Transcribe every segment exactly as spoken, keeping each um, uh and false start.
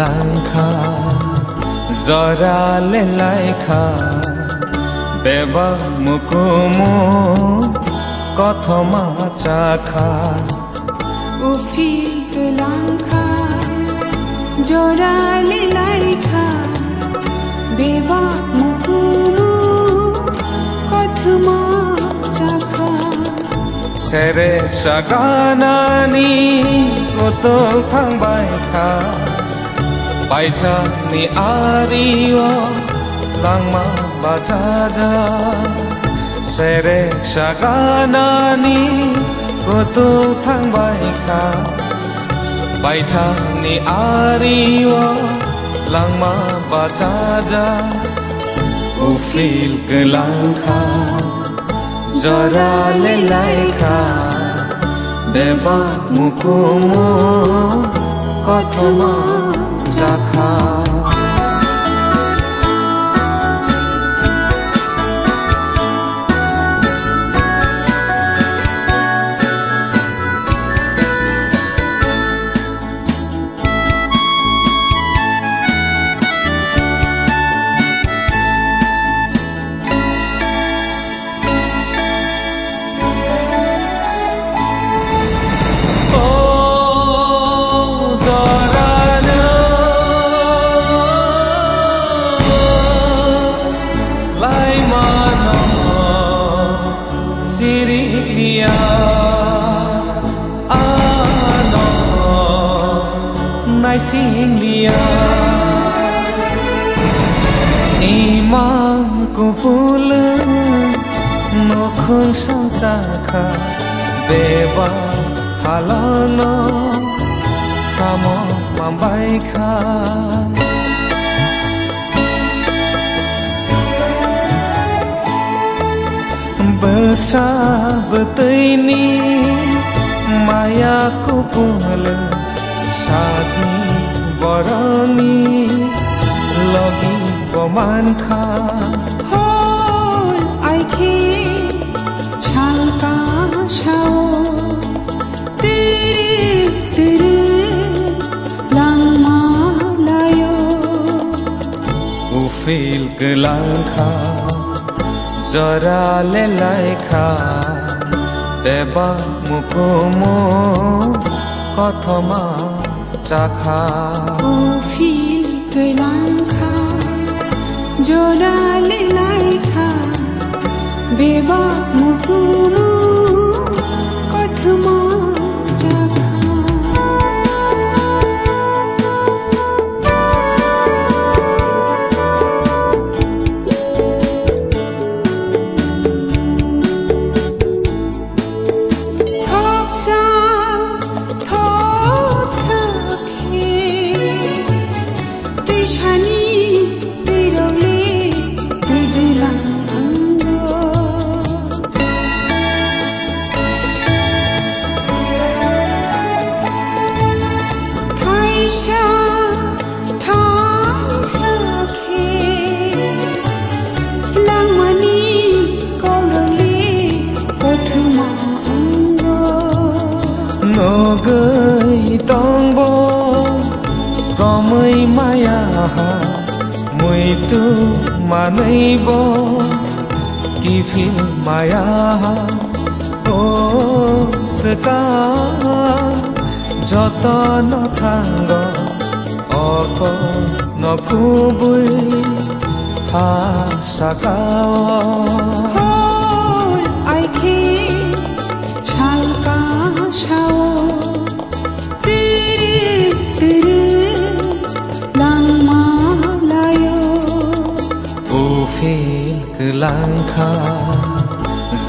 langkha, jora le laikha, bebak mukumu kothoma chakha. Uphil kwlangkha, jora le laikha, bebak mukumu kothoma chakha. Serek saganani kutol thangbai kha, baithangni ario langma bachaja. Serek saganani kutol thangbai kha, baithangni ario langma bachaja. Uphil kwlangkha, jora le laikha, bebak mukumu kothoma chakha. O jorano laimano sirikliya, ano naisingliya. Imang kupulung nokhung songsa kha, beba halano samo mambai kha. Bwsa bwtwini maya kupulung, sakni boroni logi bo mankha. Hor aikhe salka sao, tiri tiri langma laio. Uphil kwlangkha, jora le laikha, beba mukumu kothoma chakha. Uphil kwlangkha, jora le laikha, beba mukumu kothoma chakha. Thopsa, thopsa khe, twisani twirokle twijilang ango. Thaisa, thaisa khe langmani kokrokle kothoma ango. Nugwi tongbo romwi maya ha, muitu manwibo kiphil maya ha. O swkang jotono thango, oko no kubui ha sakao. Hor aikhe salka sao, tiri tiri langma laio. Uphil kwlangkha,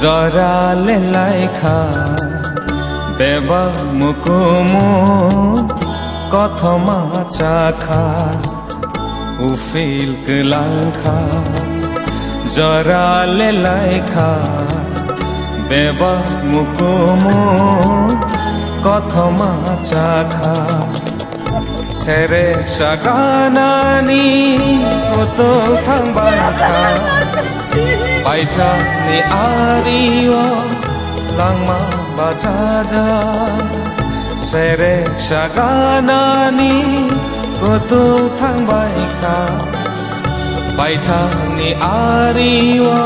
jora le laikha, bebak mukumu kothoma chakha. Uphil kwlangkha, jora le laikha, bebak mukumu kothoma chakha. Serek saganani kutol thangbai kha, baithangni ario langma bachaja. Sere saganani koto thangbai kha, baithangni ario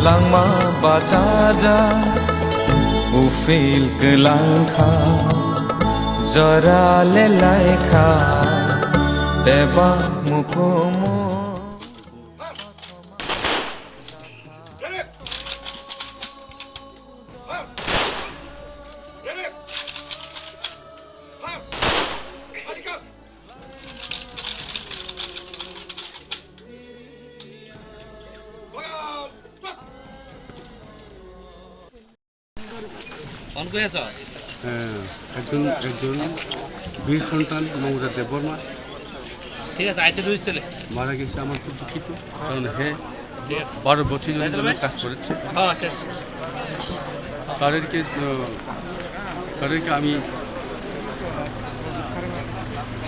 langma bachajak, ufil kwlang kha, jora lelai kha, bebak mukumu. Phone করে আছো? হ্যাঁ, একজন, একজন বীর সন্তান মৌজা দেববর্মা। ঠিক আছে, আইতে রুইস তাহলে। মারা গেছে, আমার খুব দুঃখিত, কারণ হে ঠিক আছে। বারো বছর ধরে জন্য কাজ করেছে। হ্যাঁ, শেষ। তাদেরকে, আহ, তাদেরকে আমি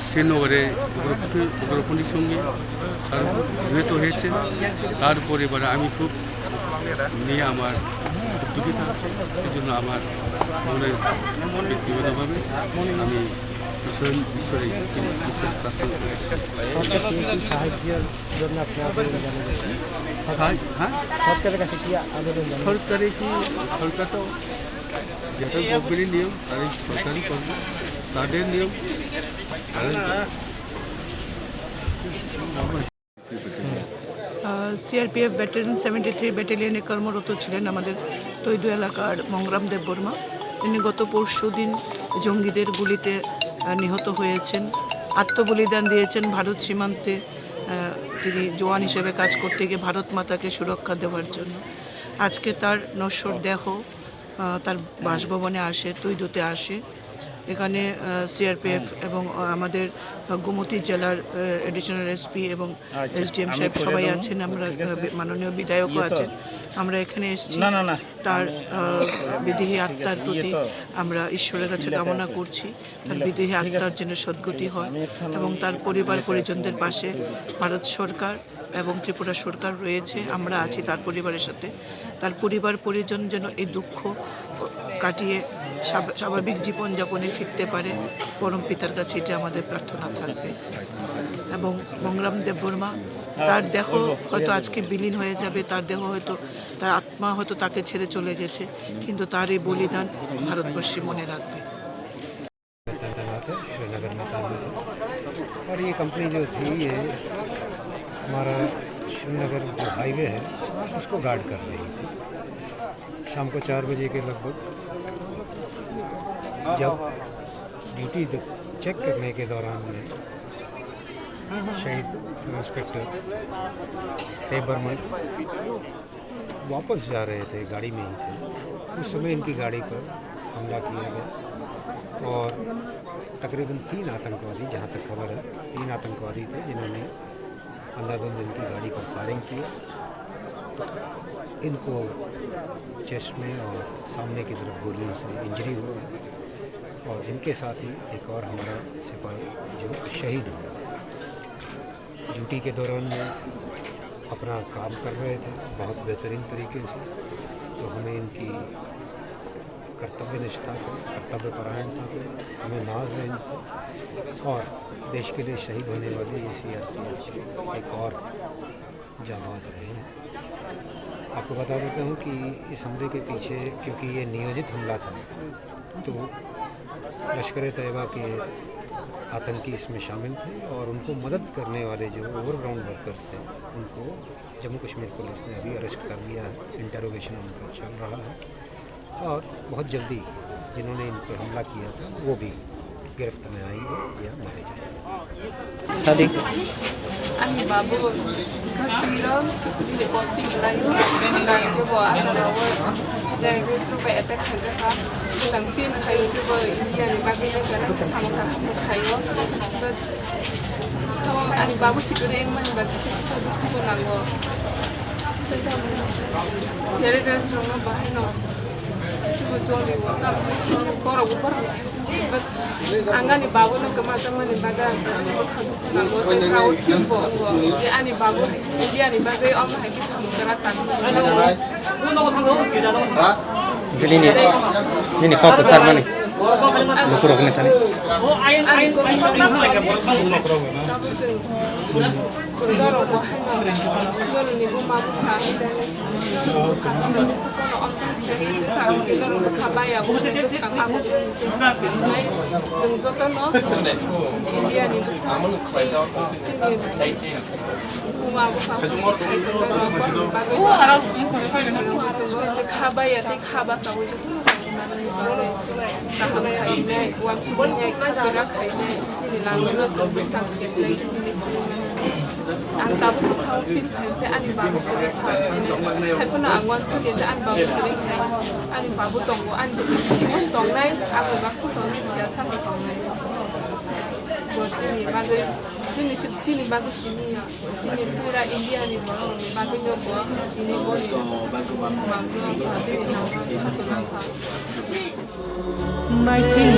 শ্রীনগরে উগ্রপন্থী-, উগ্রপন্থীর সঙ্গে তার নিহত হয়েছে। তার পরিবারে আমি খুব নিয়ে আমার খুব দুঃখিত, এই জন্য আমার মনে ব্যক্তিগতভাবে আমি ঈশ্বর, ঈশ্বরের কাছে প্রার্থনা করি। সরকার কি সাহায্যের জন্য আপনি আবেদন জানাবেন? হ্যাঁ, হ্যাঁ। সরকারের কাছে কি আবেদন জানাবেন? সরকারে কি, সরকার তো যেটা গভর্নমেন্টের নিয়ম, তাই সরকারই করবে, তাদের নিয়ম, তাদের আহ, সিআরপিএফ ব্যাটালিয়ন সেভেন্টি থ্রি ব্যাটালিয়নে কর্মরত ছিলেন আমাদের তৈদু এলাকার মংগ্রাম দেববর্মা। তিনি গত পরশু দিন জঙ্গিদের গুলিতে, আহ, নিহত হয়েছেন। আত্মবলিদান দিয়েছেন ভারত সীমান্তে। আহ, তিনি জওয়ান হিসেবে কাজ করতে গিয়ে ভারত মাতাকে সুরক্ষা দেওয়ার জন্য। আজকে তার নশ্বর দেহ, আহ, তার বাসভবনে আসে, তৈদুতে আসে। এখানে, আহ, সিআরপিএফ এবং, আহ, আমাদের, আহ, গোমতী জেলার, আহ, অ্যাডিশনাল এসপি এবং আচ্ছা, এসডিএম আমি সাহেব করে সবাই দেবো। আছেন। আমরা, ঠিক আছে। আহ, বি-, মাননীয় বিধায়কও ইয়ে তো। আছেন। আমরা এখানে এসেছি। না, না, না। তার, আমি, আহ, বিদেহী ঠিক আছে, আত্মার ইয়ে প্রতি তো। আমরা ঈশ্বরের কাছে বিলেতে কামনা আছে। করছি। তার বিলেতে। বিদেহী ঠিক আছে। আত্মার যেন সদ্গতি ঠিক আছে, হয় আমি এখন এবং তার পরিবার বিলেতে আছি। পরিজনদের পাশে ভারত সরকার এবং ত্রিপুরা সরকার রয়েছে, আমরা আছি তার পরিবারের সাথে। তার পরিবার পরিজন যেন এই দুঃখ কাটিয়ে স্বাভ-, স্বাভাবিক জীবনযাপনে ফিরতে পারে, পরম পিতার কাছে এটা আমাদের প্রার্থনা থাকবে। এবং মংগ্রাম দেববর্মা, তার দেহ হয়তো আজকে বিলীন হয়ে যাবে, তার দেহ হয়তো, তার আত্মা হয়তো তাকে ছেড়ে চলে গেছে, কিন্তু তার এই বলিদান ভারতবর্ষে মনে রাখবে। तैनात है, श्रीनगर में तैनात है। और ये कंपनी जो थी, ये हमारा श्रीनगर जो हाईवे है, उसको गार्ड कर रही थी। शाम को चार बजे के लगभग जब ड्यूटी द-, चेक करने के दौरान में शहीद इंस्पेक्टर देबबर्मन वापस जा रहे थे, गाड़ी में ही थे, उस समय इनकी गाड़ी पर हमला किया गया और तकरीबन तीन आतंकवादी, जहाँ तक खबर है, तीन आतंकवादी थे जिन्होंने अंधाधुंध इनकी गाड़ी पर फायरिंग किया। तो इनको चेस्ट में और सामने की तरफ गोलियों से इंजरी हुई है और इनके साथ ही एक और हमारा सिपाही जो शहीद हुआ। ड्यूटी के दौरान में अपना काम कर रहे थे बहुत बेहतरीन तरीके से, तो हमें इनकी कर्तव्य निष्ठा को, कर्तव्य परायणता को हमें नाज है इनको। और देश के लिए शहीद होने वाली इस सीआरपीएफ के एक और जाबाज रहे हैं। आपको बता देता हूँ कि इस हमले के पीछे, क्योंकि ये नियोजित हमला था, तो लश्कर ए तैयबा के आतंकी इसमें शामिल थे और उनको मदद करने वाले जो ओवरग्राउंड वर्कर्स थे, उनको जम्मू कश्मीर पुलिस ने अभी अरेस्ट कर लिया है, इंटरोगेशन उनका चल रहा है और बहुत जल्दी जिन्होंने इन पर हमला किया था, वो भी गिरफ्त में आएंगे या मारे जाएंगे। Sadik. Ani babu kasiro jini posting layo, layo bo asara wo terrorist rok bai attack khaijak kha. Tang feel khayo je bo India ni bagwi le kana samung tang khayo. But ani babu sikiri engmani bagwi se kisa dukhu bo nango. Terrorist rok no bahai no. Chubo choli wo, tamo borok bo borok. But ang ani babu no kwma tangmani bagwi ang kwbangma kha dukhu nango, tei proud feel bo wngo je ani babu India ni bagwi omo hai khe samung kwrak tangwi. Nini, nini kok bwsarmani. Bokhorok ni sani. Ani kok ni sani. Tabuk chwng norok bo haino norokni buma bupha norokni bwskango amtwng seri twkha, norok bwkha baya wngwi bwskango abo chwng jotono India ni bwsa tei chini buma bupha kusi khai tongma rok bagwi je kha baya tei kha bachaui jotono kaham khainai, uansuknai, khatira khainai, chini langmano chwng bwskang kheplai khe himwi thangwi mano. Ang tabuk bwkhao feel khaimse ani babu kwrwi kha hinwi. Haiphano ang uansukya je ani babu kwrwi kha, ani babu tongo, ani bwkha bisingo tongnai, ang bai baksa tongnai, kisa sano tongnai. Bo chini bagwi, chini si-, chini bagwi simi ya, chini pura India ni borok ni bagwi no bo, tini bo ni bagwi, bini nang sasu nang kha. Naising